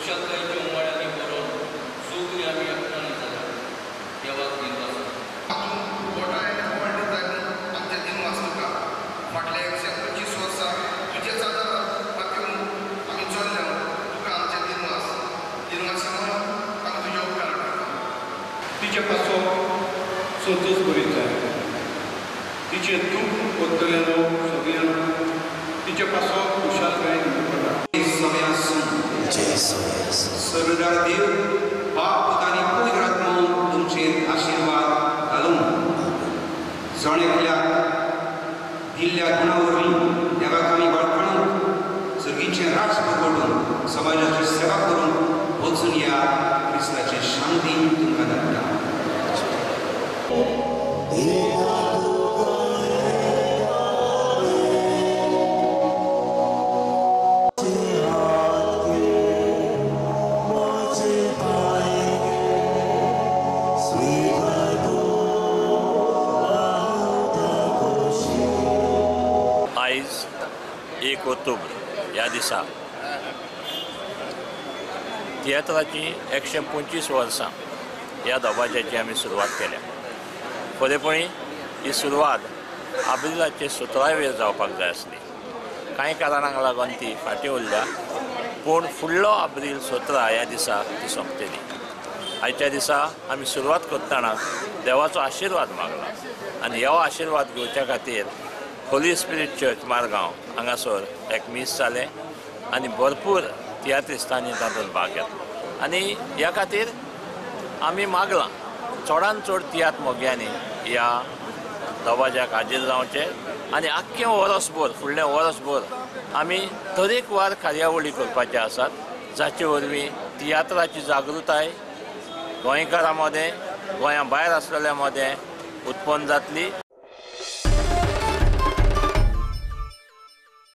खुशालकायेच्या उमाळ्यांनी भरून सगळीं आमी एकठांय जाल्या. देवाक दिनवास. आमचे दिनवास तुका. फाटल्या 125 वर्सां तुजेच आदारान पातयेवन आमी चल्ल्या. तुका आमचे दिनवास. दिनवास म्हणून आमी तुजे उपकार करता. तिचे पासो संतोष बरी जाय. तिचें दूख पत्तल्यानो सगळ्यांनो तिचे पासो खुशालकायेन पडटा. सर्वदार देव बाप आनी पवित्र आत्मो तुमचेर आशिर्वाद घालूं. जण एकल्याक दिल्ल्या गुणा वरवीं देवाक आमी वळखणून सर्गीचें राज परगटून समाजाची सेवा करून वचून ह्या क्रिस्ताची शांती तुमकां धाडटा. आयज 1 ऑक्टोबर ह्या दिसा तियात्राची 125 वर्सां ह्या दबाज्याची आमी सुरवात केल्या. खरेपणी ही सुरवात आब्रिलाचे 17 वेर जावपाक जाय आसली. कांय कारणांक लागून ती फाटीं उरल्या, पूण फुडलो आब्रील 17 ह्या दिसा ती सोंपतली. आयच्या दिसा आमी सुरवात करतना देवाचो आशिर्वाद मागला आनी हो आशिर्वाद घेवच्या खातीर होली स्पिरीट चर्च मारगांव हांगासर एक मीस जालें आनी भरपूर तियात्रिस्तांनी तातूंत भाग घेतलो. आनी ह्या खातीर आमी मागलां चडान चड तियात्र मोग्यांनी ह्या दबाज्याक हाजीर जावचें आनी आख्खें वरसभर फुडलें वरसभर आमी तरेकवार कार्यावळी करपाचे आसात, जाचे वरवीं तियात्राची जागृताय गोंयकारां मदें, गोंया भायर आसलेल्या मदें उत्पन्न जातली.